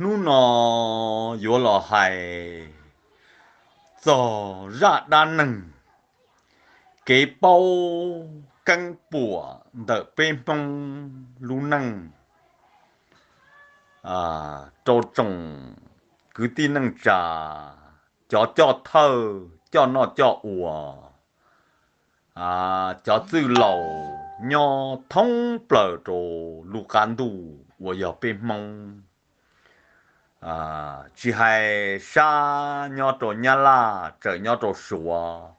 Hnub no yuav los hais txog zaj dab neeg, kev paub keeb puam ntawm peb Hmoob lub neej, rau tsoom kwv tij neej tsa, cov coj thawj coj noj coj ua, cov txwj laus nyob thoob plaws rau lub qab ntuj uas yog peb Hmoob. Tsis hais sab nyob rau Nyab Laj, txawm nyob rau Suav,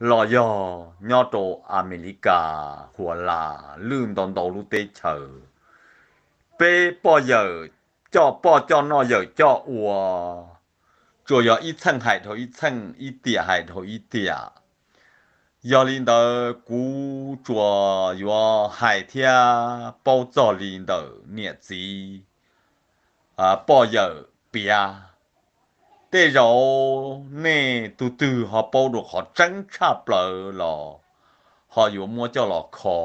los yog nyob rau Amelikas, Huas Las, lwj ntau ntau lub teb chaws, peb poj yawm coj poj coj noj yawm coj ua, tsuas yog ib txheej hais dhau ib txheej, ib tiam hais dhau ib tiam. Yog li ntawd kuv tsuas yuav hais thiab paub txog li ntawm niam txiv poj yawm piav. Tej zaum nej tus twg ho paub dua qhov tseeb tshaj plaws los ho yuav muab coj los kho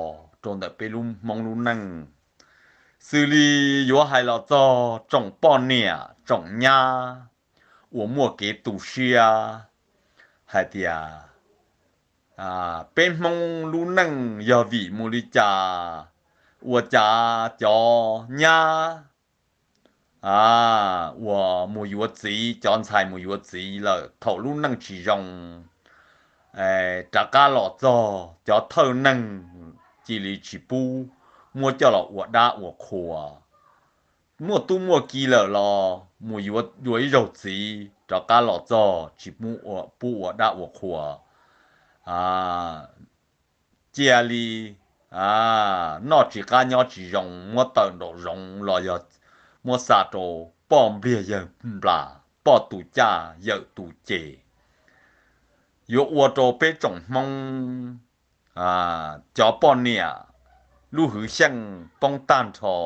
rau ntawm peb lub Hmoob lub neej. Xws li yuav hais los txog tsoom poj niam tsoom nyab uas muaj kev tu siab hais tias peb Hmoob lub neej yog vim mus li cas ua cas cov nyab uas mus yuav txiv, cov ntxhais mus yuav txiv lawm thaum lub neej tsis zoo, rov qab los txog cov thawj neeg cia li tsis pub muab coj los ua dab ua qhua. Muaj tub muaj ki lawm los mus yuav dua ib zaug txiv, rov qab los txog tsis pub ua dab ua qhua, cia li noj tsis qab nyob tsis zoo, muab tawm nraum zoov los yog muab xa rau poj npliag yawg nplas, poj tus caj yawm tus ces. Yuav ua rau peb tsoom Hmoob cov poj niam lub hwv xyeej poob tag nrho.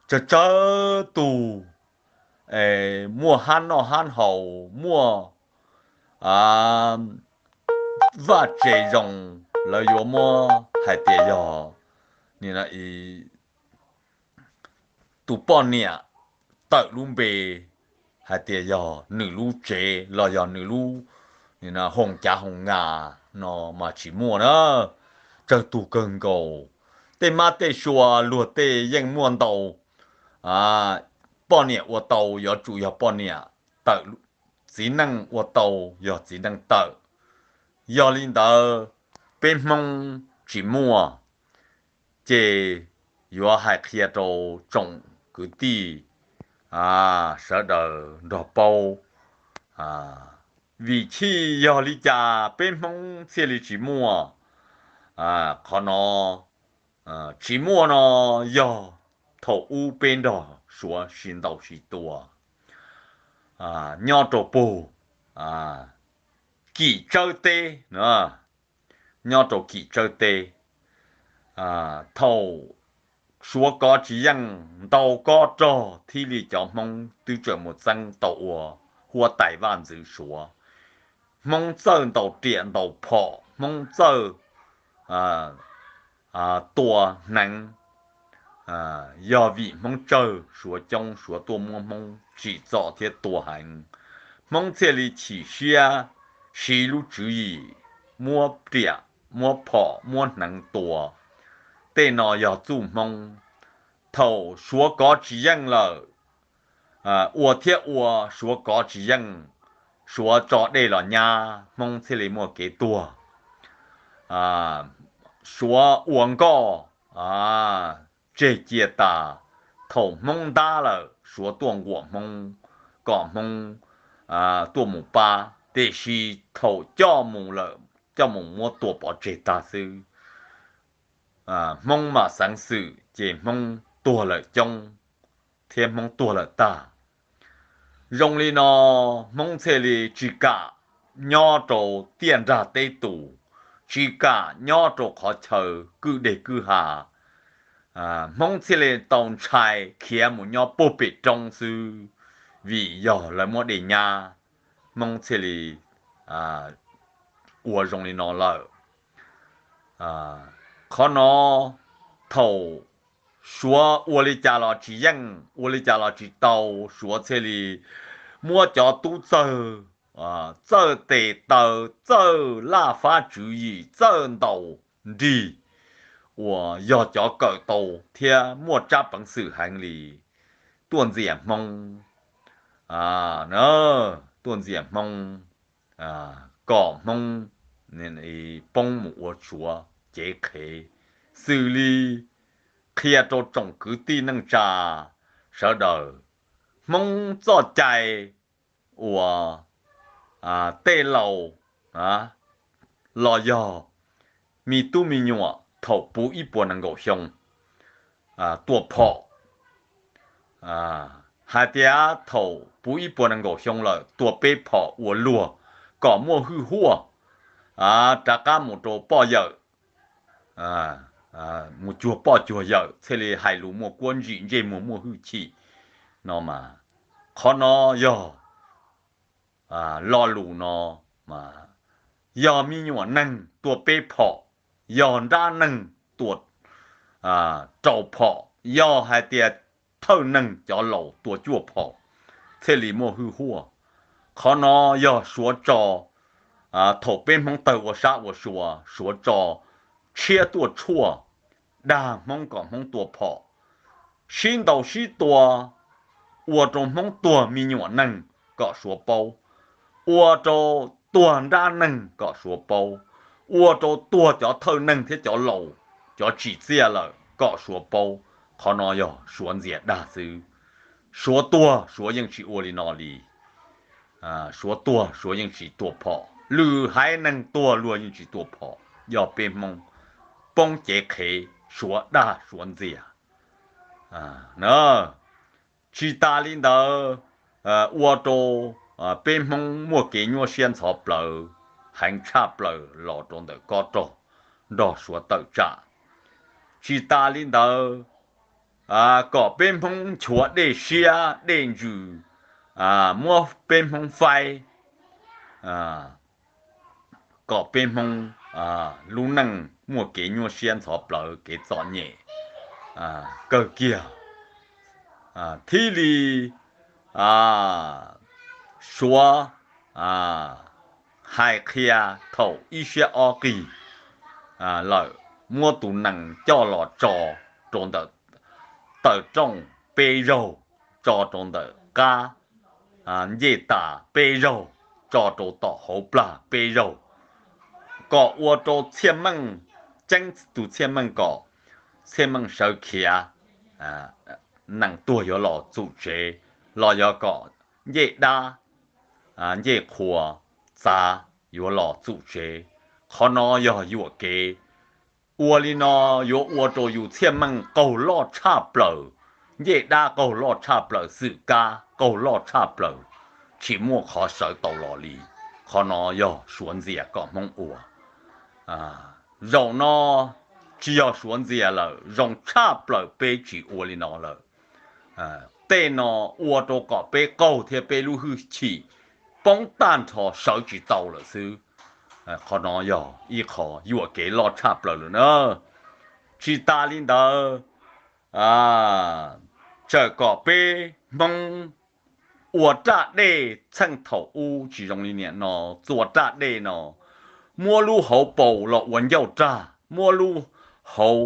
Tsawg tsawg tus muaj hab noj hab haus, muaj vaj tse zoo, lawv yuav muab hais tias yog tus poj niam tawm lub npe hais tias yog nws lub tsev los yog nws lub hoos cav hoos nas no mas tsis muaj na. Tsawg tus kawg nkaus. Tej mab tej sua luag tej yeej muaj ntau. Poj niam ua tau yuav tsum yog poj niam tawm, txiv neej ua tau yog txiv neej tawm. Yog li ntawd, peb Hmoob tsis muaj, ces yuav hais qhia rau tsoom kwv tij sawv daws nrog paub. Vim chij yog li cas peb Hmoob thiaj li tsis muaj? Qhov no tsis muaj no yog thaum ub peb nrog Suav sib ntaus sib tua nyob rau pug Kim Tsawb teb, nyob rau Kim Tsawb teb. Thaum Suav kov tsis yeej, ntau kob rog thiaj li cov Hmoob twb tseem mus txeeb tau ua huab tais vaj ntxwv Suav. Hmoob txawj ntaus riam ntaus phom, Hmoob txawj tua hneev. Yog vim Hmoob tsawg Suav coob, Suav tuaj muab Hmoob tsim txom thiab tua heev, Hmoob thiaj li chim siab siv lub tswv yim muab riam muab phom muab hneev tua. Tej no yog txuj Hmoob. Thaum Suav kov tsis yeej lawm, ua thiab ua, Suav kov tsis yeej, Suav tso dej los nyab, Hmoob thiaj li muaj kev tuag. Suav ua nkoj tseg cia tas, thaum Hmoob ntab lawm Suav tuaj nquam Hmoob, kom Hmoob tuaj mus pab, tiam sis thaum coj mus lawm, coj mus muab tua pov tseg tag xwb. Hmoob mam xeev xwm ces Hmoob tuag lawm coob thiab Hmoob tuag lawm tag. Zoo li no Hmoob thiaj li tsis kam nyob rau tiaj nrag teb tus, tsis kam nyob rau qhov chaw kwj deg kwj ha. Hmoob thiaj li tau ntshai khiav mus nyob puag pem roob xwb, vim yog lawv muab dej nyab, Hmoob thiaj li ua zoo li no lawm. Qhov no thaum Suav ua li cas los tsis yeej, ua li cas los tsis tau, Suav thiaj li muab cov tub txawj, txawj tes taw, txawj laj fab tswv yim, txawj ntaus nrig uas yog cov kawm tau thiab muaj tsab peev xwm heev li tuaj ntxias Hmoob, tuaj ntxias Hmoob kom Hmoob poob mus ua Suav cev qhev, xws li qhia rau tsoom kwv tij neej tsa sawv daws, Hmoob txoj cai uas tej laus los yog me tub me nyuam thaum puv ib puas nees nkaum xyoo tua phom, hais tias thaum puv ib puas nees nkaum xyoo lawm tua peb phom ua luag kom muaj hwj huaj, rov qab mus rau poj yawm, mus cuag poj cuag yawm thiaj li hais lus muaj kuab ntsim, ntsej muag muaj hwj chim no mas, qhov no yog lo lus no mas, yog me nyuam neeg tua peb phom, yog nrab neeg tua rau phom, yog hais tias thawj neeg cov laus tua cuaj phom thiaj li muaj hwj huaj. Qhov no yog Suav tso, thaum peb Hmoob tawg ua sab ua sua, Suav tso tshiab tuaj tshuaj dag Hmoob kom Hmoob tua phom, sib ntaus sib tua, ua rau Hmoob tuag me nyuam neeg kom Suav paub, ua rau tuag nrab neeg kom Suav paub, ua rau tuag cov thawj neeg thiab cov laus, cov tsim txiaj lawm kom Suav paub. Qhov no yog Suav ntxias dag xwb. Suav tuag Suav yeej tsis ua li no li. Suav tuag Suav yeej tsis tua phom, lwm haiv neeg tuag luag yeej tsis tua phom, yog peb Hmoob poob cev qhev Suav dag Suav ntxias. Tsis tas li ntawd, ua rau peb Hmoob muaj kev nyuaj siab ntxhov plawv heev tshaj plaws los rau ntawm kob rog nrog Suav tawm tsam. Tsis tas li ntawd, kom peb Hmoob nchuav dej siab dej ntsws, muab peb Hmoob faib, kom peb Hmoob lub neej muaj kev nyuaj siab ntxhov plawv kev txom nyem kawg kiag. Thiaj li Suav hais qhia thaum ib siab ob qig lawm, muab tus nees coj los tso rau ntawm taw rooj peb zaug, tso rau ntawm qab ncej tas peb zaug, tso rau tom hauv plag peb zaug, kom ua rau Txhiaj Meej, ceeb tus Txhiaj Meej kom Txhiaj Meej sawv khiav, nees tuag yuav los txum tsev, los yog kom ncej dab, ncej qhua txav yuav los txum tsev. Qhov no yog yuam kev. Ua li no yuav ua rau yus Txhiaj Meej qaug loj tshaj plaws, ncej dab qaug loj tshaj plaws, xwm kab qaug loj tshaj plaws, tsis muaj qhov sawv tau los li. Qhov no yog Suav ntxias kom Hmoob ua. Zaum no tsis yog Suav ntxias lawm, zoo tshaj plaws peb tsis ua li no lawm. Tej no ua rau kom peb qaug thiab peb lub hwj chim poob tag nrho sawv tsis tau lawm xwb. Qhov no yog ib qho yuam kev loj tshaj plaws lawm na. Tsis tas li ntawd, txawm kom peb Hmoob ua raj dej txheej thaum ub tsis zoo li niam no, txua raj dej no, muab lub hauv paus los ua ncauj raj, muab lub hauv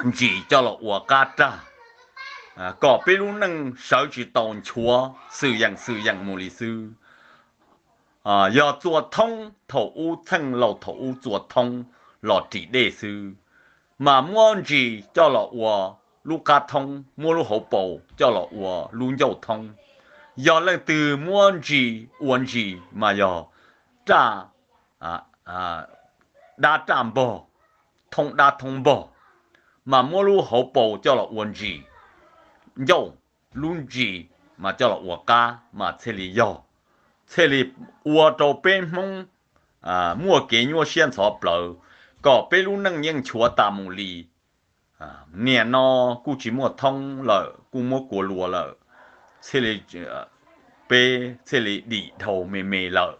ntsis coj los ua qab raj, kom peb lub neej sawv tsis tau, nchuav xwm yeem xwm yeem mus li xwb. Yog txua thoob thaum ub, txheej laus thaum ub txua thoob los ris dej xwb, mas muab ntsis coj los ua lub qab thoob, muab lub hauv paus coj los ua lub ncauj thoob. Yog leej twg muab ntsis ua ntsis mas yog raj, dab raj npog, thoob dab thoob npog, mas muab lub hauv paus coj los ua ntsis ncauj, lub ntsis mas coj los ua qab mas thiaj li yog, thiaj li ua rau peb Hmoob muaj kev nyuaj siab ntxhov plawv, kom peb lub neej yeej nchuav tas mus li. Niam no kuj tsis muaj thoob lawm, kuj muab kua lua lawm, thiaj li, peb thiaj li dim dhau me me lawm.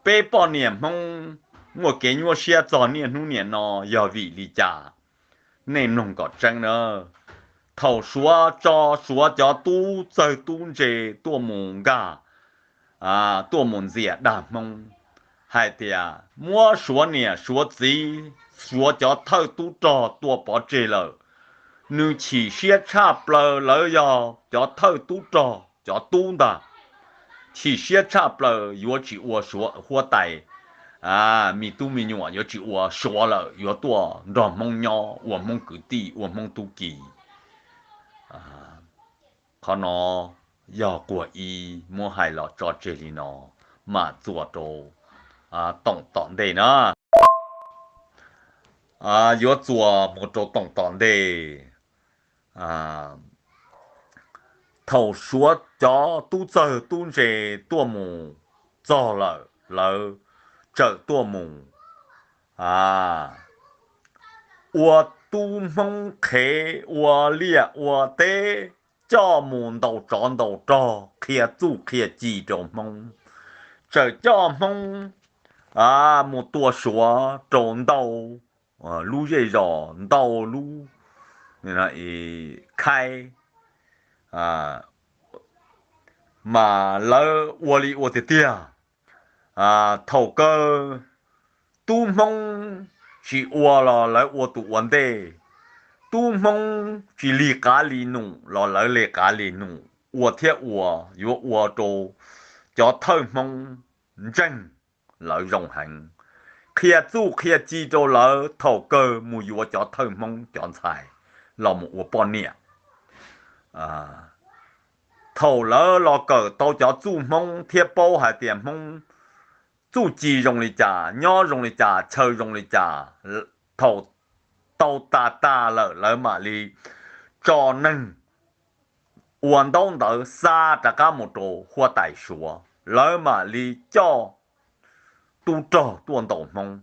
Peb poj niam Hmoob muaj kev nyuaj siab txog niaj hnub niam no yog vim li cas? Nej mloog kom tseeb na, thaum Suav tso Suav cov tub txawg tub ntse tuaj mus nkag, tuaj mus ntxias dag Hmoob, hais tias muab Suav niam Suav txiv, Suav cov thawj tub rog tua pov tseg lawm, nws chim siab tshaj plaws. Lawv yog cov thawj tub rog cov tub ntag, chim siab tshaj plaws, yuav tsis ua Suav huab tais, me tub me nyuam yuav tsis ua Suav lawm, yuav tuaj nrog Hmoob nyob ua Hmoob kwv tij ua Hmoob tub ki. Qhov no yog quag ib, muab hais los tso tseg li no, mam txuas rau toom tom ntej na. Yuav txuas mus rau toom tom ntej. Thaum Suav cov tub txawg tub ntse tuaj mus txog lawm, lawv txawm tuaj mus ua tub Hmoob qhev, ua liaj ua teb, coj mus ntaus tsov ntaus rog, qhia txuj qhia ci rau Hmoob, txawm coj Hmoob mus tua Suav rau ntau lub zej zos, ntau lub khaib, mas lawv ua li ua tiag tiag. Thaum kawg tub Hmoob tsis ua los lawv ua tus ua ntej, tub Hmoob tsis lig qav lig num los lawv lig qav lig num, ua thiab ua, yuav ua rau cov thawj Hmoob ntseeg lawv zoo heev, qhia txuj qhia ci rau lawv, thaum kawg mus yuav cov thawj Hmoob cov ntxhais los mus ua poj niam. Thaum lawv los kawm tau cov txuj Hmoob thiab paub hais tias Hmoob txuj ci zoo li cas, nyob zoo li cas, chaw zoo li cas, thaum tau tas tas lawm lawv mam li tso neeg ua ntaub ntawv xa rov qab mus rau huab tais Suav, lawv mam li coj tub rog tuaj ntaus Hmoob,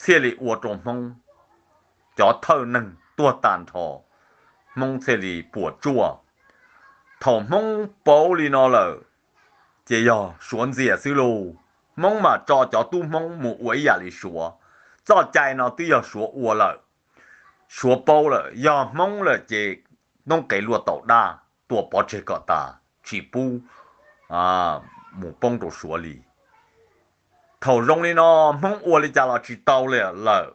thiaj li ua rau Hmoob cov thawj neeg tuag tag nrho, Hmoob thiaj li puas tsuaj. Thaum Hmoob paub li no lawm, ces yog Suav ntxias xwb lauj. Hmoob mas tso cov tub Hmoob mus ua ib yam li Suav. Txoj cai no twb yog Suav ua lawm, Suav paub lawm, yog Hmoob lawm ces noob qes luaj taus daj, tua pov tseg kom tas, tsis pub mus poob rau Suav li. Thaum zoo li no, Hmoob ua li cas los tsis tau li lawm.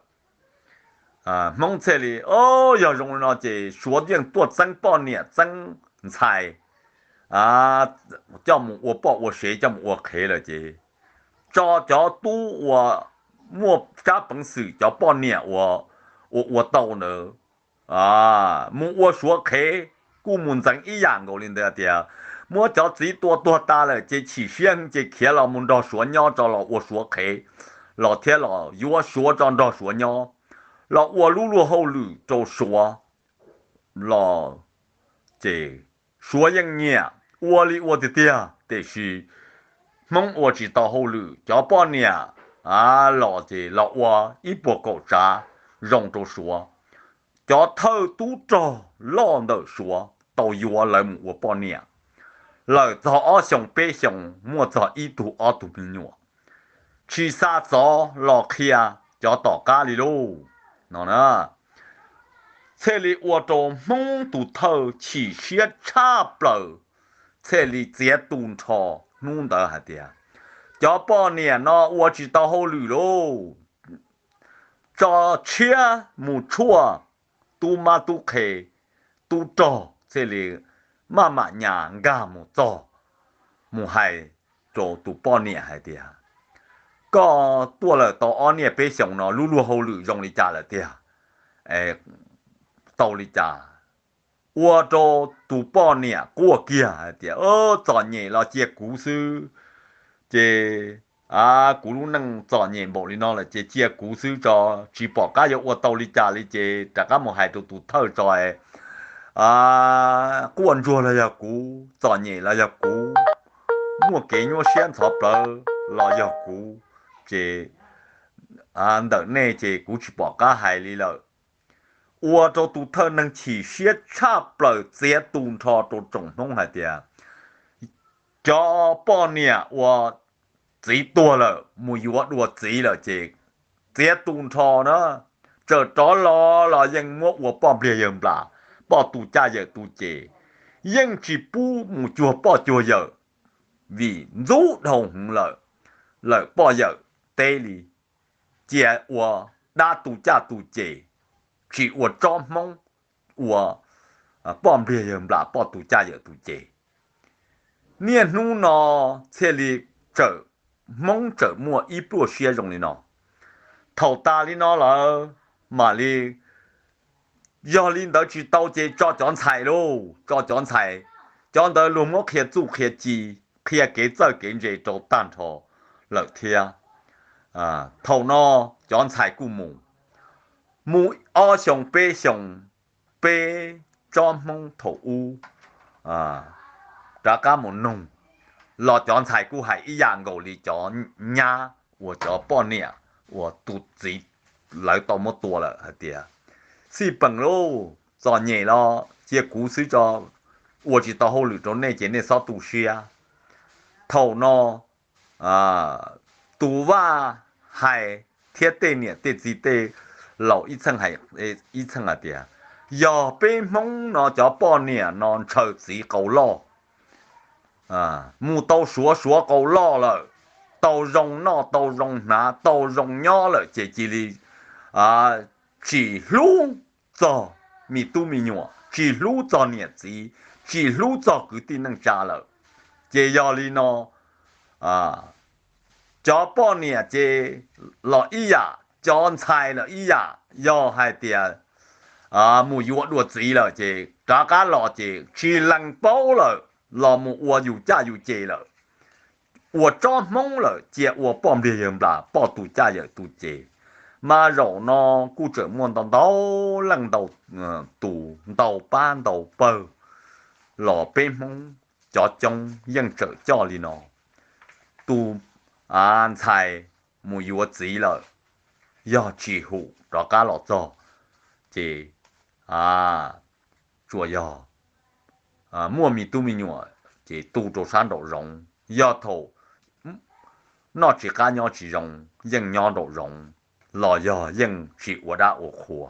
Hmoob thiaj li, o, yog zoo li no ces Suav yeej tuaj txeeb poj niam txeeb ntxhais, coj mus ua poj ua sev, coj mus ua qhev lawm ces tso cov tub uas muaj tsab peev xwm, cov poj niam uas ua ua tau ntawd mus ua Suav qhev. Kuj mus ntxeev ib yam nkaus li ntawd tias muab cov txiv tua tuag tas lawm ces chim siab ces khiav los mus nrog Suav nyob tso, los ua Suav qhev, los thiab los yuav Suav tso nrog Suav nyob, los ua lub luag hauj lwm rau Suav los ces Suav yeej nyiam, ua li ua tiag tiag, tiam sis Hmoob ua tsis tau hauj lwm, cov poj niam los ces los ua ib puas kaum tsav zoo rau Suav. Cov thawj tub rog loj ntawm Suav tau yuav lawv mus ua poj niam, lawm txog ob xyoos peb xyoos muaj txog ib tug ob tug me nyuam. Tsis xa xov los qhia cov tom qab li lauj no na. Thiaj li ua rau Hmoob tus thawj chim siab tshaj plaws, thiaj li txiav tu nrho hnub ntawd hais tias cov poj niam no ua tsis tau hauj lwm lauj, tso tshiab mus tshuaj tub mab tub qhe, tub rog thiaj li maj mam nyas nkag mus txog, mus hais rau tus poj niam hais tias, koj tuaj lawm tau ob niaj peb xyoos no lub luag hauj lwm zoo li cas lawm tiag, tau li cas? Ua rau tus poj niam quaj kiag hais tias, txom nyem los cia kuv xwb, ces kuv lub neej txom nyem npaum li no lawm ces cia kuv xwb tso, tsis pom qab yuav ua tau li cas li ces rov qab mus hais rau tus thawj tso, quaj ntsuag los yog kuv, txom nyem los yog kuv, muaj kev nyuaj siab ntxhov plawv los yog kuv, ces ntawm nej ces kuv tsis pom qab hais li lawm. Ua rau tus thawj neeg chim siab tshaj plaws txiav tu nrho rau tsoom Hmoob hais tias, cov poj niam ua txiv tuag lawm mus yuav dua txiv lawm ces txiav tu nrho na, txawm rov los los yeej muab ua poj npliag yawg nplas, poj tus caj yawm tus ces, yeej tsis pub mus cuag poj cuag yawm, vim ntxub dhau hwv lawm. Lawm poj yawm teb li, cia ua dab tus caj tus ces, tsis ua tsob hmoob, ua poj npliag yawg nplas poj tus caj yawm tus ces. Niaj hnub no thiaj li txawm, hmoob txawm muaj ib pluaj siab zoo li no. Thaum tas li no lawm, mam li, yog li ntawd tsis tau ces tso cov ntxhais lauj, tso cov ntxhais. Cov ntawd luag muab qhia txuj qhia ci, qhia kev txawj kev ntse rau tag nrho lawm thiab. Thaum no cov ntxhais kuj mus, mus ob xyoo peb xyoo, peb tsob hmoob thaum ub rov qab mus noog, los cov ntxhais kuj hais ib yam nkaus li cov nyab uas cov poj niam uas tus txiv lawv tau muab tua lawm hais tias, xij peem lauj, txom nyem los cia kuv xwb tso, ua tsis tau hauj lwm rau nej ces nej txhob tu siab. Thaum no tus vaj hais thiab tej niam tej txiv tej laus ib txheej hais, ib txheej hais tias, yog peb hmoob no cov poj niam no ntshaw txiv qau loj, mus tau suav suav qau loj lawm, tau zoo noj tau zoo hnav tau zoo nyob lawm ces cia li tsis hlub txog me tub me nyuam, tsis hlub txog niam txiv, tsis hlub txog kwv tij neej tsa lawm. Ces yog li no cov poj niam ces los ib yam, cov ntxhais los ib yam, yog hais tias mus yuav dua txiv lawm ces rov qab los ces tsis lees paub lawm, los mus ua yus caj yus ces lawm, ua tsob hmoob lawm, cia ua poj npliag yawg nplas poj tus caj yawm tus ces. Mas zaum no kuj tseem muaj ntau ntau leej ntau tus ntau pab ntau pawg los peb hmoob cov coob yeej tseem coj li no. Tus ntxhais mus yuav txiv lawm, yog tsis hum rov qab los txog ces tsuas yog muaj me tub me nyuam ces tu rau sab nraum zoov, yog thaum noj tsis qab nyob tsis zoo yeej nyob nraum zoov, los yog yeej tsis ua dab ua qhua,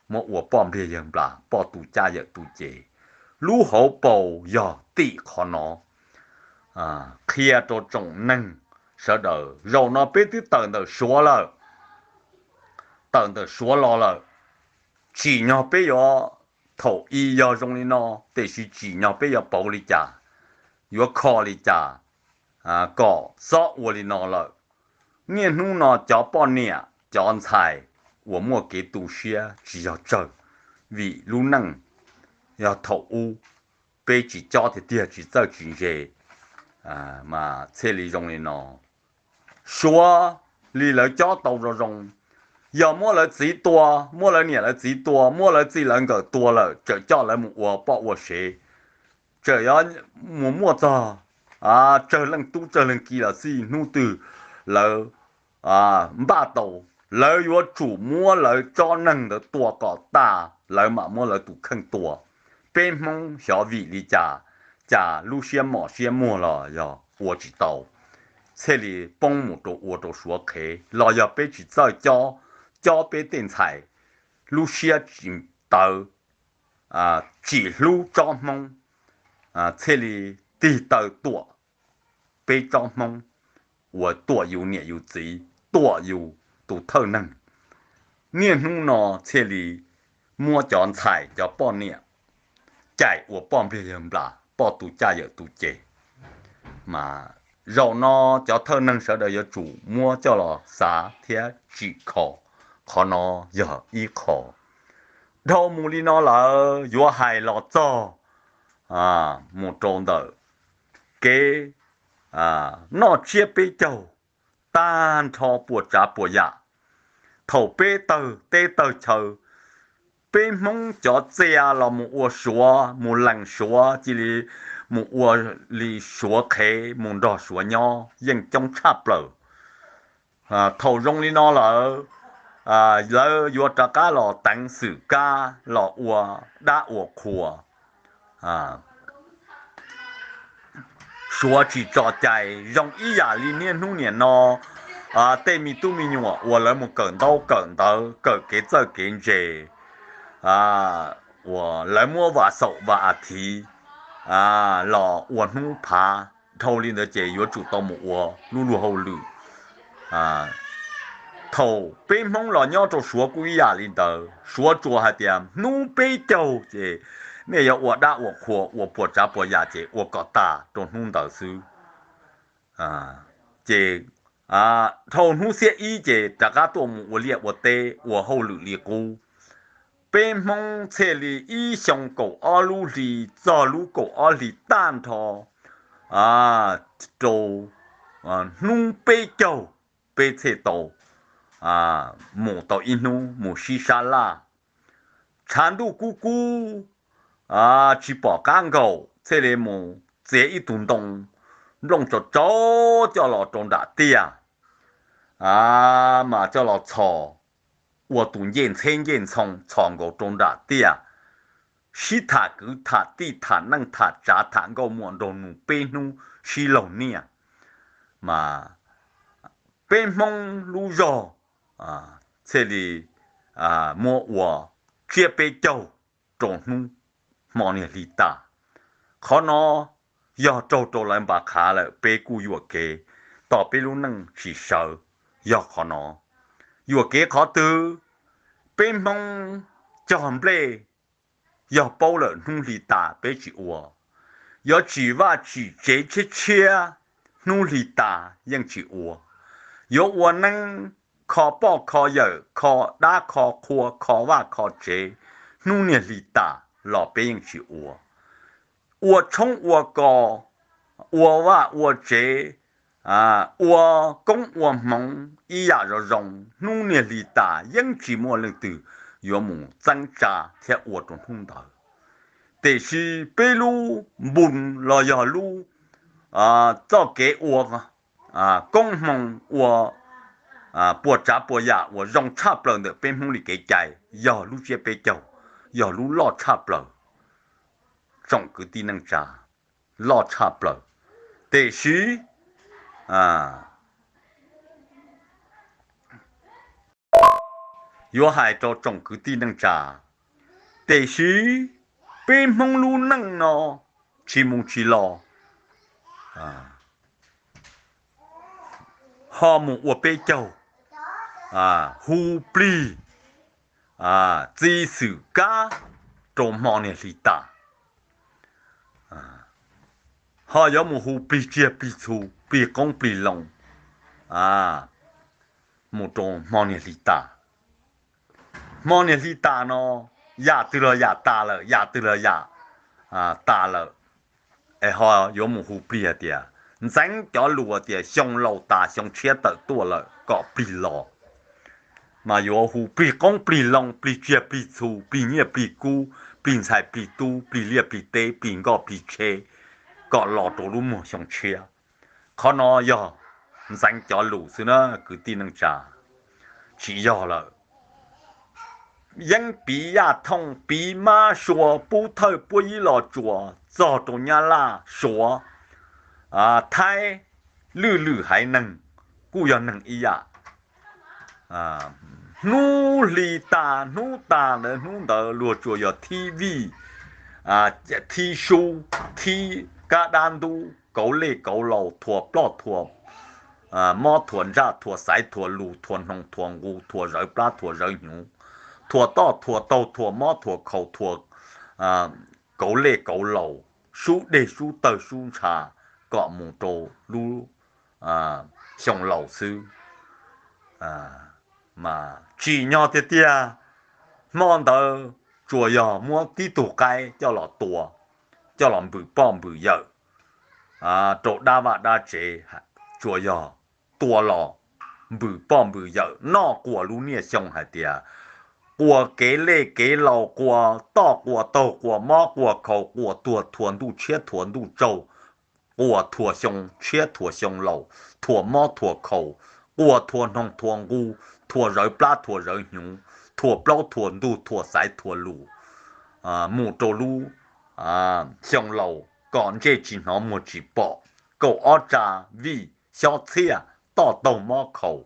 muab ua poj npliag yawg nplas poj tus caj yawm tus ces. Lub hauv paus yog tim qhov no qhia rau tsoom neeg sawv daws. Zaum no peb twb tawm ntawm suav lawm, tawm ntawm suav los lawm, tsim nyog peb yuav, thaum i yog zoo li no, tiam sis tsim nyog peb yuav pauv li cas, yuav kho li cas kom txhob ua li no lawm. Niaj hnub no cov poj niam cov ntxhais uas muaj kev tu siab tsis yog tsawg, vim lub neej yog thaum ub peb tsis cob tiag tiag tsis txawj tsis ntse, mas thiaj li zoo li no. Suav li lawv cob tau zoo zoo, yog muab lawv txiv tua, muab lawv niam lawv txiv tua, muab lawv txij lawv nkawm tua lawm tseem coj lawv mus ua poj ua sev, tseem yuav mus muaj txog tsawg leej tub tsawg leej ki los xij hnub twg lawv npaj tau, lawv yuav tsum muab lawv tsob neeg ntawd tua kom tas lawv mam muab lawv tus kheej tua. Peb hmoob xyov vim li cas, cas lub siab mom siab muag los yog ua tsis tau, thiaj li poob mus rau ua rau suav qhev los yog peb tsis txawj cob, cob peb tej ntxhais lub siab tsis tawv, tsis hlub tsob hmoob, thiaj li tig taw tuam peb tsob hmoob uas tuam yus niam yus txiv, tuam yus tus thawj neeg. Niaj hnub no thiaj li muab cov ntxhais cov poj niam cais ua poj npliag yawg nplas poj tus caj yawm tus ces. Mas zaum no cov thawj neeg sawv daws yuav tsum muab coj los xav thiab tsim kho, qhov no yog ib qho. Dhau mus li no lawm yuav hais los txog mus rau ntawm kev noj tsiab peb caug tag nrho puas tsav puas yam. Thaum peb tawg teb tawg chaw, peb hmoob cov txia los mus ua suav mus lees suav cia li mus ua li suav qhev mus nrog suav nyob yeej coob tshaj plaws. Thaum zoo li no lawm, lawv yuav rov qab los teev xwm kab los ua dab ua qhua. Suav tsis tso cai zoo ib yam li niaj hnub niam no tej me tub me nyuam uas lawv mus kawm ntaub kawm ntawv kawm kev txawj kev ntse, uas lawv muab vas xaum vas a thiv los ua hnub phav. Dhau li ntawd ces yuav tsum tau mus ua lub luag hauj lwm. Thaum peb Hmoob los nyob rau Suav kuj ib yam li ntawd, Suav tsuas hais tias hnub peb caug ces nej yuav ua dab ua qhua ua puas tsav puas yam ces ua kom tas rau hnub ntawd xwb. Ces dhau hnub xiab ib ces rov qab tuaj mus ua liaj ua teb ua hauj lwm li qub. Peb Hmoob txhij li ib xyoo kaum ob lub hli txog lub kaum ob hli tag nrho rau hnub peb caug, peb txhij tau mus tau ib hnub mus sib sab laj, tshav ntuj kub kub, tsis pom qab nkaum txhij li mus txiav ib tug ntoo nplooj tsau tsau coj los rau nram tiaj, mas coj los txhos ua tus ncej ntxheb ncej ntxhoo txhos nkaus rau nram tiaj, sib tham kwv tham tij tham neej tham tsav tham nkauj muam nraug nus peb hnub sib laug niaj. Mas peb Hmoob lub zog txhij li muab ua tsiab peb caug rau hnub hmo niag hli tas. Qhov no yog raug rau lawv npa qhav lawm, peb kuj yuam kev tos peb lub neej tsis sawv. Yog qhov no yuam kev qhov twg? Peb Hmoob cog nplej yog paub lawm hnub hli tas peb tsis ua, yuav tsim vaj tsim tsev tshiab tshiab hnub hli tas yeej tsis ua, yuav ua neeb kho poj kho yawm kho dab kho qhua kho vaj kho tsev hnub niag hli tas los peb yeej tsis ua. Ua tshoob ua kos, ua vaj ua tsev, ua koob ua hmoov ib yam zoo zoo hnub niag hli tas yeej tsis muaj leej twg yuav mus txeeb tsa thiab ua rau hnub ntawd. Tiam sis peb lub npus los yog lub txoj kev ua koob hmoov ua puas tsav puas yam uas zoo tshaj plaws ntawm peb Hmoob li kev cai yog lub tsiab peb caug, yog lub loj tshaj plaws. Tsoom kwv tij neej tsa, loj tshaj plaws. Tiam sis yuav hais rau tsoom kwv tij neej tsa, tiam sis peb Hmoob lub neej no tsis mus tsis los, ho mus ua peb caug, hu plig, txi xwm kab rau hmo niag hli tas, ho yuav mus hu plig tsiag plig txhu plig qoob plig loo mus rau hmo niag hli tas. Hmo niag hli tas no yam twg los yam tas lawm, yam twg los yam tas lawm, es ho yuav mus hu plig hais tias, ntxeev cov lus tias xyoo laus tas xyoo tshiab tawm tuaj lawm kom plig los. Mas yuav hu plig qoob plig loo plig tsiag plig txhu plig nyiaj plig kub plig ntxhais plig tub plig liaj plig teb plig nkoj plig tsheb kom los rau lub muag xyoo tshiab. Qhov no yog ntxeev cov lus xwb na kwv tij neej tsa, tsis yog lawm. Yeeb piv yaj thooj piv mab sua pub thawj puab yib los tsuas txog rau nyab laj suav, thaib, lwj lwm haiv neeg kuj yog neeg ib yam. Hnub hli tas hnub tas ntawd hnub ntawd luag tsuas yog thib vij, thib sub, thib kab dab ntub kauv lej kauv laus thuas ploj thuas mob thuas ntsaj thuas xaiv thuas lus thuas hnoos thuas nqus thuas zawv plab thuas zawv hnyuv, thuas toj thuas taug thuas mob thuas khaus thuas kauv lej kauv laus, sub dej sub tawg sub ntsha kom mus rau lub xyoo laus xwb. Mas tsim nyog tiag tiag, hmo ntawd tsuas yog muab tib tug qaib coj los tua, coj los npws poj npws yawm rau dab vaj dab tsev, tsuas yog tua los npws poj npws yawm noj quas lub niaj xyoo hais tias quas kev lej kev laus, quas toj quas taug, quas mob quas khaus, quas tuag thuas ntuj tshiab thuas ntuj tsaug, quas thuas xyoo tshiab thuas xyoo laus, thuas mob thuas khaus, quas thuas hnoos thuas nqus, thuas zawv plab thuas zawv hnyuv, thuas plaub thuas ntug, thuas xaiv thuas lus, mus rau lub xyoo laus kom ntsej tsis hnov muag tsis pom, kaum ob tsa vij xyob txhiaj toj taug mob khaus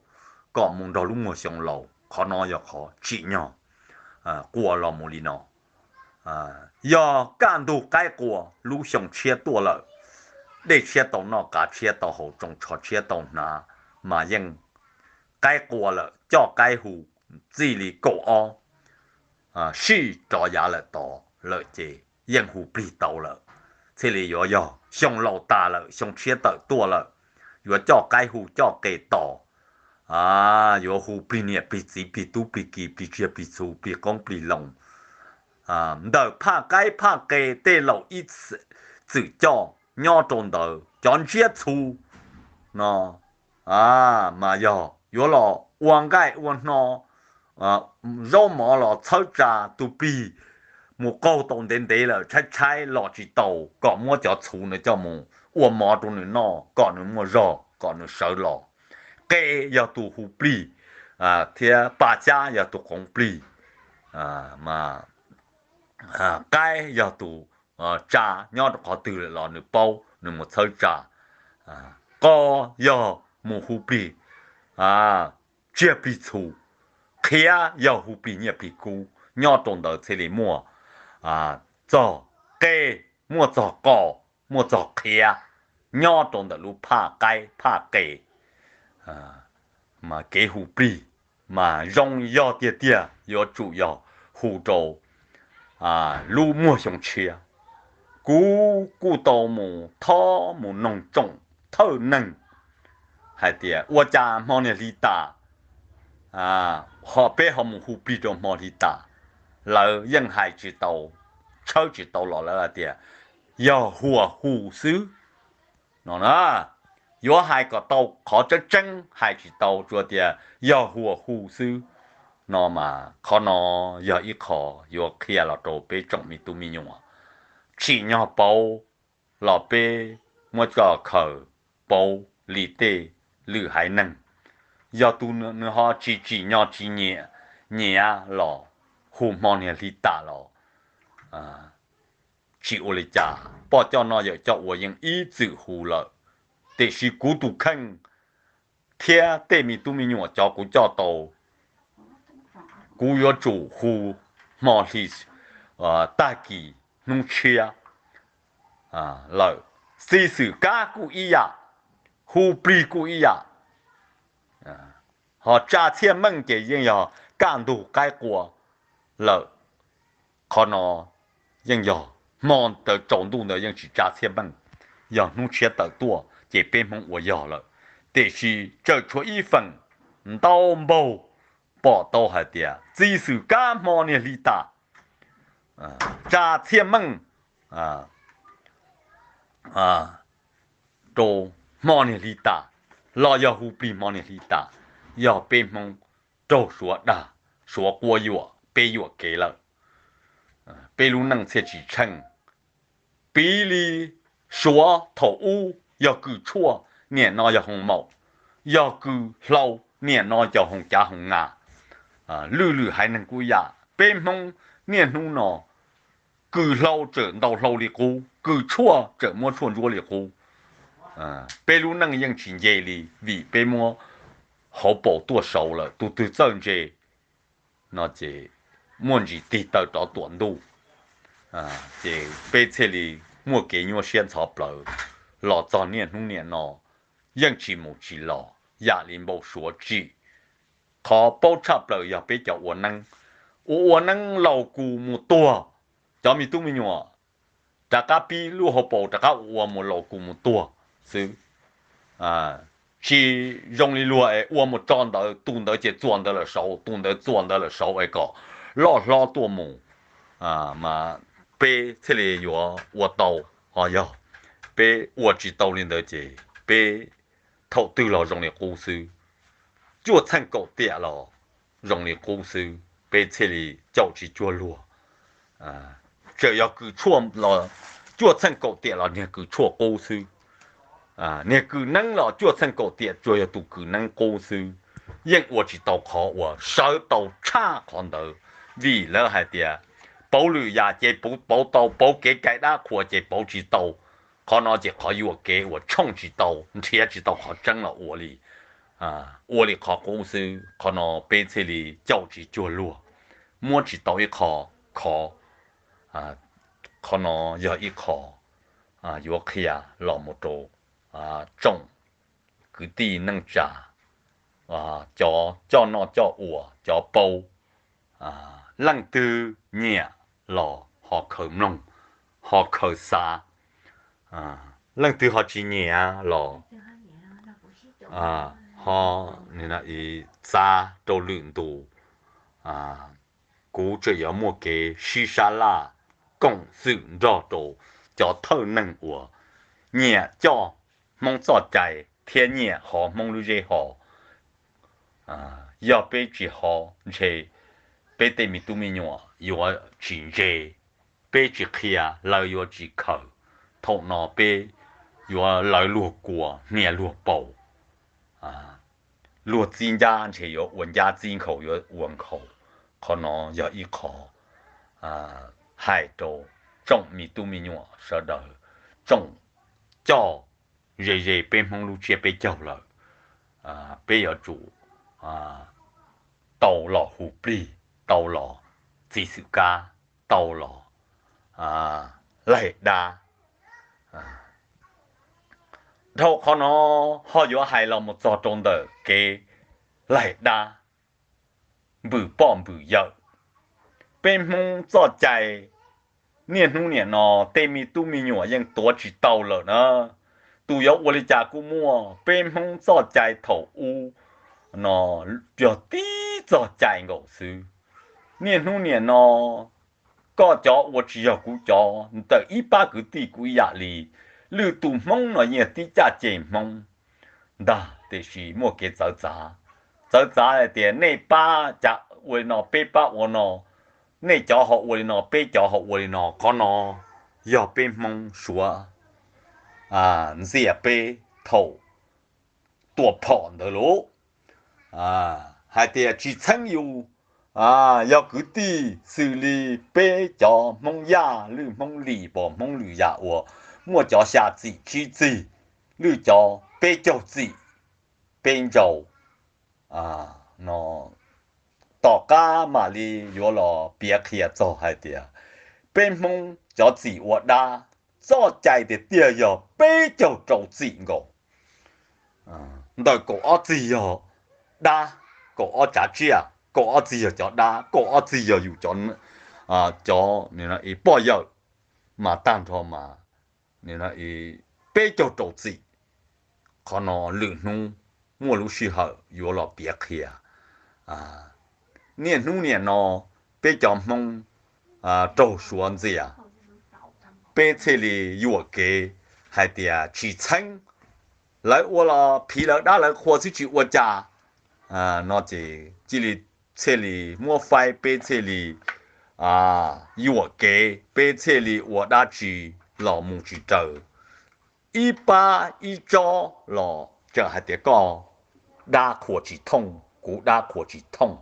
kom mus nrog lub muag xyoo laus. Qhov no yog qhov tsim nyog qua los mus li no. Yog kaj ntug qaib qua lub xyoo tshiab tuaj lawm, dej tshiab tau noj, qav tshiab tau haus, tsoos tsho tshiab tau hnav, mas yeej qaib qua lawm, coj qaib hu txij li kaum ob sij rov yav lawm tod lawm ces yeej hu plig tau lawm. Thiaj li yuav yog xyoo laus tas lawm, xyoo tshiab tawm tuaj lawm, yuav coj qaib hu coj qe tos, yuav hu plig niam plig txiv, plig tub plig ki, plig tsiaj plig txhu, plig qoob plig loo. Ntawm phaj qaib phaj qe tej laus ib txwm coj nyob rau ntawd, cov ntsiab txhu no mas yog yuav los ua nqaij ua hno, zaub mov los txhawb tsa, tus plig mus qaug tau ntev ntev lawm tshaib tshaib los tsis tau, kom muab cov txhu no coj mus ua mov rau nws noj kom nws muaj zog kom nws sawv los. Qe yog tus hu plig, thiab pa xyab yog tus qoov plig, qaib yog tus tsa nyob rau qhov twg lawm los nws paub nws mus txhawb tsa. Qo yog mus hu plig tsiaj plig txhu, qhiav yog hu plig nyiaj plig kub, nyob rau ntawd thiaj li muaj txog qe, muaj txog qo, muaj txog qhiav, nyob rau ntawm lub phaj qaib phaj qe. Mas kev hu plig mas zoo yog tiag tiag yuav tsum yog hu rau lub muag xyoo tshiab. Kuv kuj tau mus thob mus noog tsoom thawj neeg hais tias ua cas hmo niag hli tas ho peb ho mus hu plig rau hmo hli tas. Lawv yeej hais tsis tau, tshawb tsis tau los lawv hais tias yog huas hu xwb no na. Yuav hais kom tau qhov tseeb tseeb hais tsis tau, tsuas tias yog huas hu xwb no mas qhov no yog ib qho yuav qhia los rau peb tsoom me tub me nyuam tsim nyog paub los peb muab coj khaws paub li tej lwm haiv neeg. Yog tus nws ho tsis tsim nyog tsis nyiam, nyiam los hu hmo niag hli tas los tsis ua li cas, poj coj noj yawm coj ua yeej ib txwm hu lawm. Tiam sis kuv tus kheej thiab tej me tub me nyuam cov kuv coj tau, kuv yuav tsum hu hmo hli tag kis hnub tshiab lawm. Txiv xwm kab kuj ib yam, hu plig kuj ib yam. Ho tsa txhiaj meej ces yeej yog kaj ntug qaib qua lawm. Qhov no yeej yog hmo ntawd tsaus ntuj ntawd yeej tsis tsa txhiaj meej, yog hnub tshiab tawm tuaj ces peb Hmoob ua yog lawm. Tiam sis tseem tshuav ib feem ntau npaug pom tau hais tias txiv xwm kab hmo niag hli tas, tsa txhiaj meej rau hmo niag hli tas, los yog hu plig hmo niag hli tas, yog peb Hmoob raug Suav dag, Suav quab yuam peb yuam kev lawm, peb lub neej thiaj tsis tsheej. Piv li Suav thaum ub yog kws tshuaj, niaj no yog hoo maum, yog kws hlau, niaj no yog hoo cav hoo nas. Lwm lwm haiv neeg kuj yam, peb Hmoob niaj hnub no kws hlau tseem ntaus hlau li qub, kws tshuaj tseem muab tshuaj ntsuab li qub. Peb lub neej yeej tsis nce li vim peb muab hauv paus tuaj saud lawm, tus twg txawj ntse no ces muaj ntsis tig taw rov tuam ntuj. Ces peb thiaj li muaj kev nyuaj siab ntxhov plawv los txog niaj hnub niaj no yeej tsis mus tsis los yam li npau suav tsim. Qhov paub tshaj plaws yog peb cov ua neeb, ua ua neeb laus kus mus tuag, cov me tub me nyuam rov qab pib lub hauv paus rov qab ua mus laus kus mus tuag xwb. Tsis zoo li luag es ua mus tso ntawd, tus ntawd ces txuas ntawd lawm saud, tus ntawd txuas ntawd lawm saud es kom loj hlob tuaj mus, mas peb thiaj li yuav ua tau. Ho yog peb ua tsis tau li ntawd ces peb thaum twg los zoo li qub xwb, cuaj txheej kaum tiam los zoo li qub xwb, peb thiaj li caum tsis cuag luag. Tseem yog kws tshuaj los cuaj txheej kaum tiam los niag kws tshuaj qub xwb. Niag kws neeb los cuaj txheej kaum tiam tsuas yog tus kws neeb qub xwb, yeej ua tsis tau qhov uas sawv tau tshaj qhov ntawd. Vim lawv hais tias pauv lwm yam ces pauv tau, pauv kev cai dab qhuas ces pauv tsis tau. Qhov no ces qhov yuam kev uas tshooj tsis tau, nrhiav tsis tau qhov tseeb los ua li. ua li qhov qub xwb. Qhov no peb thiaj li caum tsis cuag luag, muab tsis tau ib qho khov. Qhov no yog ib qho yuav qhia los mus rau tsoom kwv tij neej tsa, cov coj noj coj ua, cov paub, leej twg nyiam los ho khaws mloog, ho khaws xav, leej twg ho tsis nyiam los ho txav rau lwm ntu. Kuv tseem yuav muaj kev sib sab laj koom xwm nrog rau cov thawj neeg uas nyiam coj Hmoob txoj cai thiab nyiam hov Hmoob lub zeb hos. Yog peb tsis hov ntshe peb tej me tub me nyuam yuav tsis ntse, peb tsis qhia lawv yuav tsis khaws. Thaum no peb yuav lawv luag kua hnia luag paus. Luag txib ncab ntshe yuav ua ncab, txib nkhaus yuav ua nkhaus. Qhov no yog ib qho hais rau tsoom me tub me nyuam sawv daws, tsoom coj ze ze peb Hmoob lub tsiab peb caug lawm. Peb yuav tsum tau los hu plig, tau los txiv xwm kab, tau los laig dab. Dhau qhov no ho yuav hais los mus txog rau ntawm kev laig dab npws poj npws yawm. Peb Hmoob txoj cai niaj hnub niam no tej me tub me nyuam yeej tuav tsis tau lawm na. Tus yuav ua li cas kuj muaj, peb Hmoob txoj cai thaum ub no yog tib txoj cai nkaus xwb. Niaj hnub niam no koj cov ua tsis yog kuv cov, ntawm ib pab kwv tij kuj ib yam li. Lwm tus Hmoob no yeej tib caj ceg Hmoob ntag, tiam sis muaj kev txawv txav. Txawv txav hais tias nej pab ua li no, peb pab ua no, nej cov ho ua li no, peb cov ho ua li no. Qhov no yog peb Hmoob Suav ntxias peb thaum tua phom ntawd lauj. Hais tias tsis txheeb yus, yog kwv tij xws li peb cov Hmoob Yaj, lwm Hmoob Lis, pom Hmoob lwm yam uas muaj cov xya txim tsib txig, lwm cov peb caug txim, peb ntsau no. Tom qab mam li yuav los piav qhia txog hais tias peb Hmoob cov txim ua dab, txoj cai tiag tiag yog peb caug rau txim nkaus. Ntawm kaum ob txig yog dab, kaum ob tsav tsiaj, kaum ob txig yog cov dab, kaum ob txig yog yus cov, cov poj yawm, mas tag nrho mas peb caug rau txim. Qhov no lwm hnub muaj lub sij hawm yuav los piav qhia. Niaj hnub niam no peb cov Hmoob raug Suav ntxias, peb thiaj li yuam kev hais tias tsis txheeb, lawv ua los phiv lawv dab lawv qhua xwb tsis ua cas. No ces cia li, thiaj li muab faib, peb thiaj li yuam kev, peb thiaj li ua dab tsi los mus tsis raws. Ib pab ib tsob los tseem hais tias koj dab qhuas tsis thooj, kuv dab qhuas tsis thooj,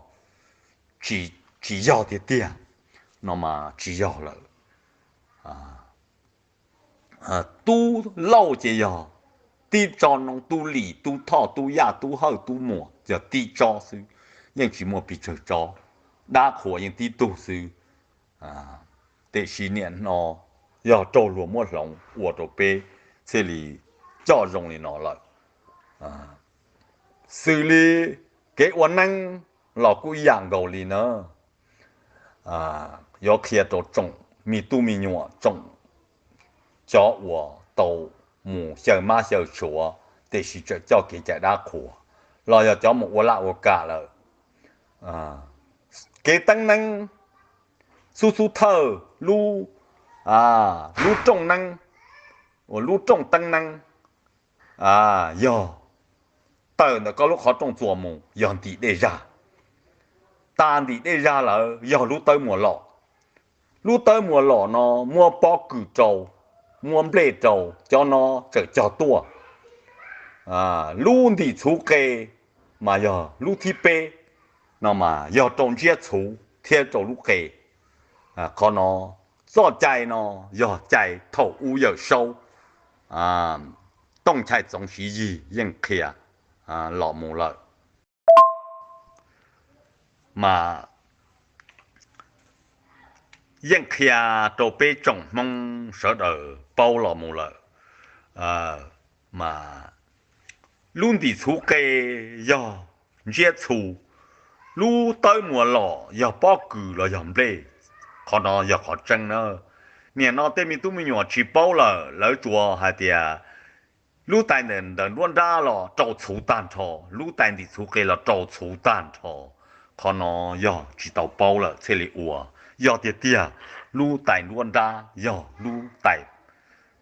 tsis yog tiag tiag, no mas tsis yog lawm. Tub Lauj ces yog tib tsob noob, Tub Lis, Tub Thoj, Tub Yaj, Tub Hawj, Tub Muas yog tib tsob xwb, yeej tsis muaj pes tsawg tsob, dab qhuas yeej tib tug xwb. Tiam sis niam no yog raug luag muab hloov ua rau peb thiaj li coj zoo li no lawm. Xws li kev ua neeb los kuj ib yam nkaus li na. Yuav qhia rau tsoom me tub me nyuam, tsoom cov uas tau mus xyaw mab xyaw suav tiam sis tseem coj kev cai dab qhuas, los yog cov mus ua laj ua kam lawm. Kev teeb neeb, xub xub thawj lub, lub rooj neeb, uas lub rooj teeb neeb, yog tawm ntawm koj lub qhov rooj txuas mus yog ntim dej zag. Tas ntim dej zag lawm yog lub tawb muas lom. Lub tawb muas lom no muab pob kws rau, muab nplej rau, cov no tseem cog tuaj. Lub ntim txhuv qe mas yog lub thib peb, no mas yog rau ntsiab txhuv thiab rau lub qe. Qhov no, txoj cai no yog cai thaum ub Yawm Saub, Tooj Nchai Txoov Siv Yig yeej qhia. los mus lawm. Mas yeej qhia rau peb tsoom Hmoob sawv daws paub los mus lawm. Mas lub ntim txhuv qe yog ntsiab txhu, lub tawb muas lom yog pob kws los yog nplej. Qhov no yog qhov tseeb na. Niaj no tej me tub me nyuam tsis paub lawm, lawv tsuas hais tias lub tais ntawm nruab nrab los rau txhuv tag nrho, lub tais ntim txhuv qe los rau txhuv tag nrho. Qhov no yog tsis tau paub lawm thiaj li ua. Yog tiag tiag, lub tais nruab nrab yog lub tais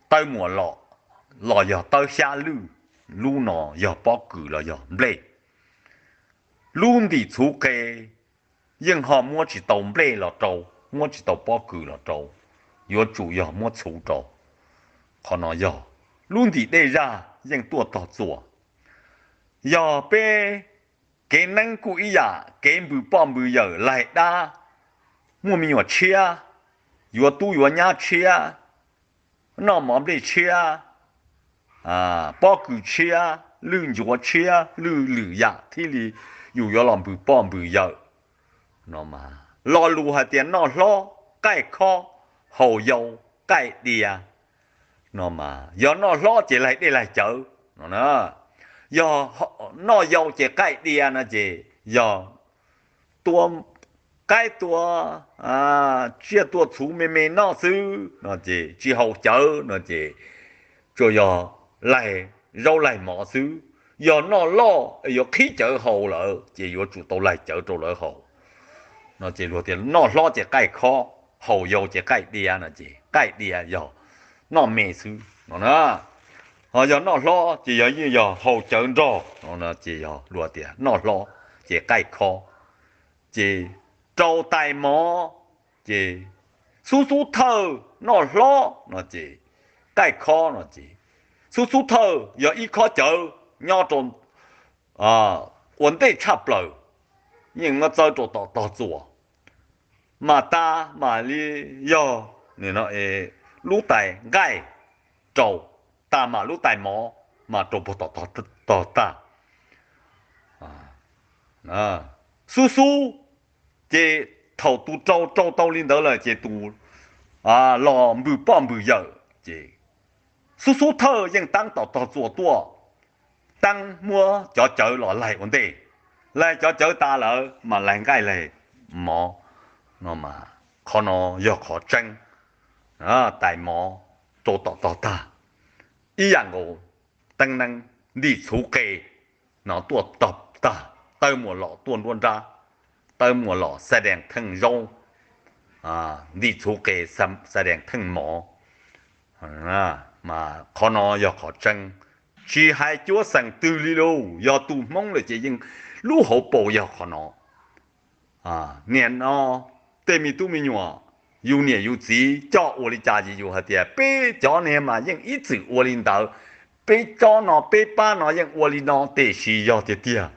tawb muas lom los yog tawb xyab lwj, lub no yog pob kws los yog nplej. Lub ntim txhuv qe yeej ho muab tsis tau nplej los rau, muab tsis tau pob kws los rau, yuav tsum yog muab txhuv rau. Qhov no yog lub ntim dej zaj yeej tuaj tog txuas. Yog peb kev neeb kuj ib yam, kev npws poj npws yawm laig dab, muaj me nyuam tshiab, yuav tub yuav nyab tshiab, noj mov nplej tshiab, pob kws tshiab, lwj ncuav tshiab, lwj lwm yam thiaj li yus yuav los npws poj npws yawm. Lo lus hais tias noj hlob qaij khob, haus yau qaij dia no mas yog noj hlob ces laig dej laig cawv no. Yog noj yau ces qaij dia no ces yog tua qaib tua tsiaj tua txhuv me me noj xwb no ces tsis haus cawv no ces tsuas yog laig zaub laig mov xwb. Yog noj loj yuav qhib cawv haus lawm ces yuav tsum tau laig cawv rau lawv haus no ces luag tias noj hlob ces qaij khob, haus yau ces qaij dia no ces qaij dia yog noj me xwb no na. Ho yog noj hlob ces yog yeej yog haus cawv nrog no ces yog luag tias noj hlob ces qaij khob. Ces rau tais mov ces xub xub thawj noj hlob no ces qaij khob no ces xub xub thawj yog ib khob cawv nyob rau ua ntej tshaj plaws, yeej muab txawb rau tom tog txuas. Mas tas mam li yog lub tais nqaij rau, tas mam lub tais mov mas rau puag tom tog tag. Xub xub ces thaum tus rau rau tau li ntawd lawm ces tus los npws poj npws yawm ces xub xub thawj yeej taab tom tog txuas tuaj, taab muab cov cawv los laig ua ntej. Laig cov cawv tas lawm mas laig nqaij laig mov no. Qhov no yog qhov tseeb. Tais mov rau tom tog tag, ib yam nkaus teeb neeb ntim txhuv qe no tuaj tog tag, tawb muas lom tuaj nruab nrab, tawb muas lom xa dees theej zaub, ntim txhuv qe xa dees theej mov. Mas qhov no yog qhov tseeb, tsis hais cuab xeem twg li lauj, yog tus Hmoob lawm ces yeej lub hauv paus yog qhov no. Niaj no tej me tub me nyuam, yus niam yus txiv coj ua li cas ces yus hais tias peb cov niag mas yeej ib txwm ua li ntawd, peb tsob no peb pab no yeej ua li no, tiam sis yog tiag tiag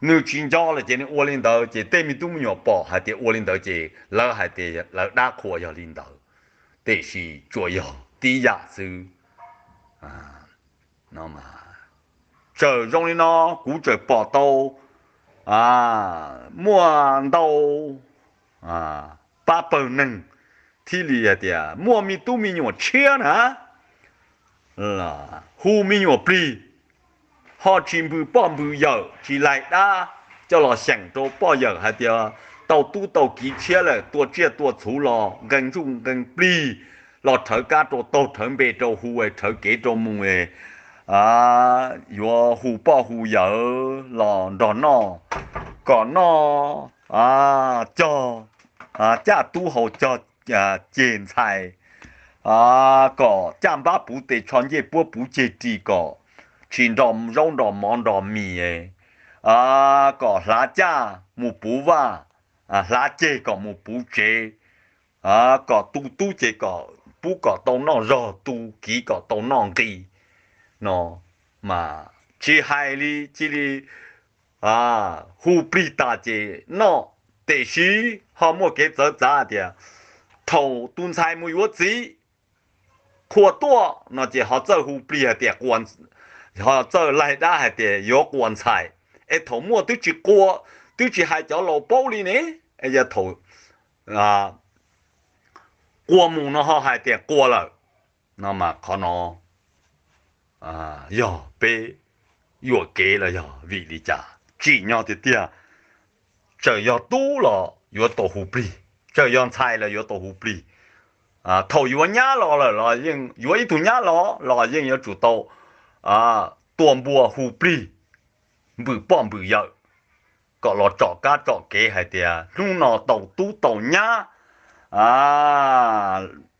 nws tsis nco lawm ces nws ua li ntawd ces tej me tub me nyuam pom hais tias ua li ntawd ces lawv hais tias lawv dab qhuas yog li ntawd, tiam sis tsuas yog tib yam xwb. Txawm zoo li no kuv txawm pom tau muaj ntau pab pawg neeg thiaj li hais tias muaj me tub me nyuam tshiab na, hu me nyuam plig, ho tsis npws poj npws yawm, tsis laig dab coj los xyeem rau poj yawm hais tias tau tub tau kiv tshiab lawm, tua tsiaj tua txhuv los nqee ntsuj nqee plig, los rhawv kab rau taug rhawv npe rau hu, rhawv kev rau mus, yuav hu poj hu yawm los nrog noj, kom noj cog caj tub haus cog ceg ntxhais, kom caj npab puv tes tsho ncej puab puv ceg ris, kom tsis nrog zaub nrog mov nrog mis, kom hlav caj mus puv vaj, hlav ceg kom mus puv tsev, kom tu tub ces kom pub kom tau noj zog, tu kiv kom tau noj nqi no. Mas tsis hais li cia li hu plig tas ces noj, tiam sis ho muaj kev txawv txav tias thaum tus ntxhais mus yuav txiv qhua tuaj no ces ho txawj hu plig hais tias quas ho txawj laig dab hais tias yuav quas ntxhais, es thaum muaj twb tsis qua, twb tsis hais cov laus paub li ne, es yog thaum qua mus no ho hais tias qua lawm. No mas qhov no yog peb yuam kev los yog vim li cas? Tsim nyog tiag tiag, txawm yog tub los yuav tau hu plig, txawm yog ntxhais los yuav tau hu plig. Thaum yuav nyab los lawm los yeej yuav ib tug nyab los los yeej yuav tsum tau tua npua hu plig, npwm poj npwm yawm, kom los tsom kab tsom kev hais tias hnub no tau tub tau nyab,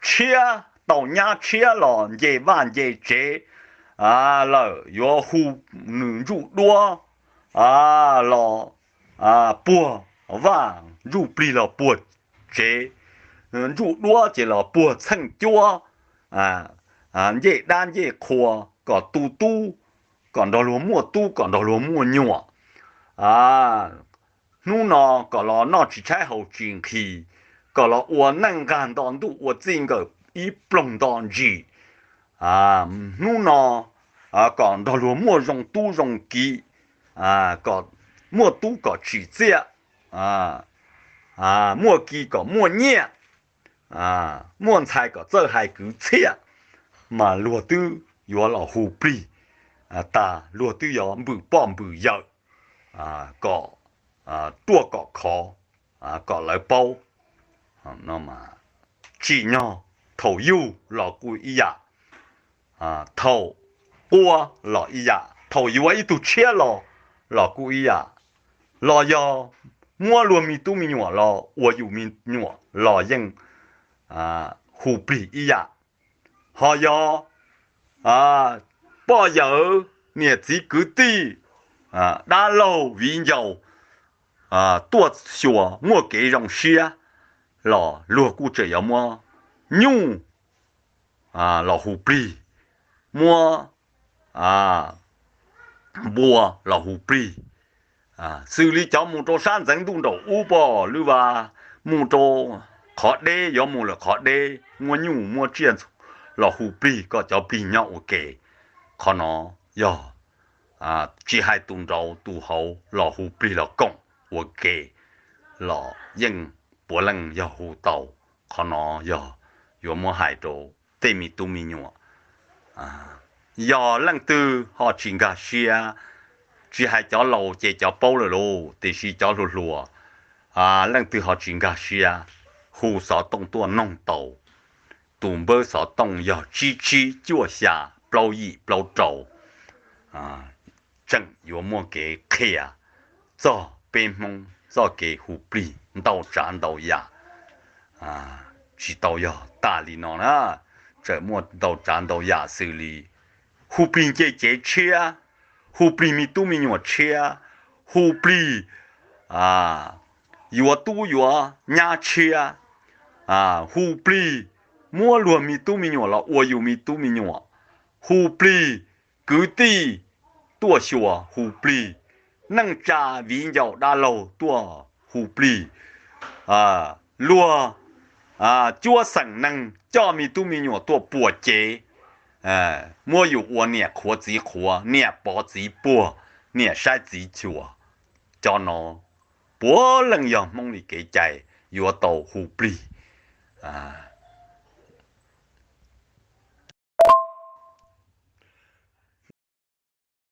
tshiab, tau nyab tshiab los nce vaj nce tsev lawm yuav hu nws ntsuj duab los puag vaj, ntsuj plig los puag tsev, ntsuj duab ces los puag txheej cuab, ncej dab ncej qhua, kom tu tub, kom nrog luag muaj tub, kom nrog luag muaj nyuam. Hnub no kom los noj tsis tshaib haus tsis nqhis, kom los ua neej nqag nto ntuj ua txij nkawm ib ploog nto ntsis. Hnub no kom nrog luag muaj zoo tub zoo ki, kom muaj tub kom tsim txiaj, muaj ki kom muaj nyiaj, muaj ntxhais kom txawj hais kwv txhiaj, mas luag twb yuav los hu plig tas, luag twb yuav npwm poj npwm yawm kom ruaj kom khov, kom lawv paub. Tsim nyog thaum yug los kuj ib yam, thaum qua los ib yam, thaum yuav ib tug tshiab los los kuj ib yam, los yog muab luag me tub me nyuam los ua yus me nyuam los yeej hu plig ib yam. Ho yog poj yawm, niam txiv kwv tij, dab laug viv ncaus tuaj xyuas muaj kev zoo siab los luag kuj tseem yuav muab nyuj los hu plig, muab npua los hu plig. Xws li cov mus rau sab ntxeev ntuj nraum ub pom lwj vas, mus rau qhov deb, yuav mus lawm qhov deb muab nyuj muab tsiaj los hu plig kom cov plig nyob ua ke. Qhov no yog tsis hais tus nraud tus hauv los hu plig los koom ua ke los yeej puav leej yog hu tau. Qhov no yog yuav muab hais rau tej me tub me nyuam. Yog leej twg ho tsis nkag siab, tsis hais cov laus ces cov paub lawm lauj, tiam sis cov hluas hluas, leej twg ho tsis nkag siab, hu xov tooj tuaj noog tau. Tus npawb xov tooj yog tsib tsib cuaj xya plaub yim plaub rau. Tseem yuav muaj kev qhia txog peb Hmoob txoj kev hu plig ntau tsav ntau yam. Tsis tau yog tas li no na, tseem muaj ntau tsav ntau yam xws li hu plig nce cev tshiab, hu plig me tub me nyuam tshiab, hu plig yuav tub yuav nyab tshiab, hu plig muab luag me tub me nyuam los ua yus me tub me nyuam, hu plig kwv tij tuaj xyuas hu plig, neej tsa viv ncaus dab laug tuaj hu plig, luag cuab xeem neeg coj me tub me nyuam tuaj puas cev, muab yus ua niam qhuav txiv qhuav, niam pov txiv puag, niam saib txiv cuag. Cov no puav leej yog Hmoob li kev cai, yuav tau hu plig.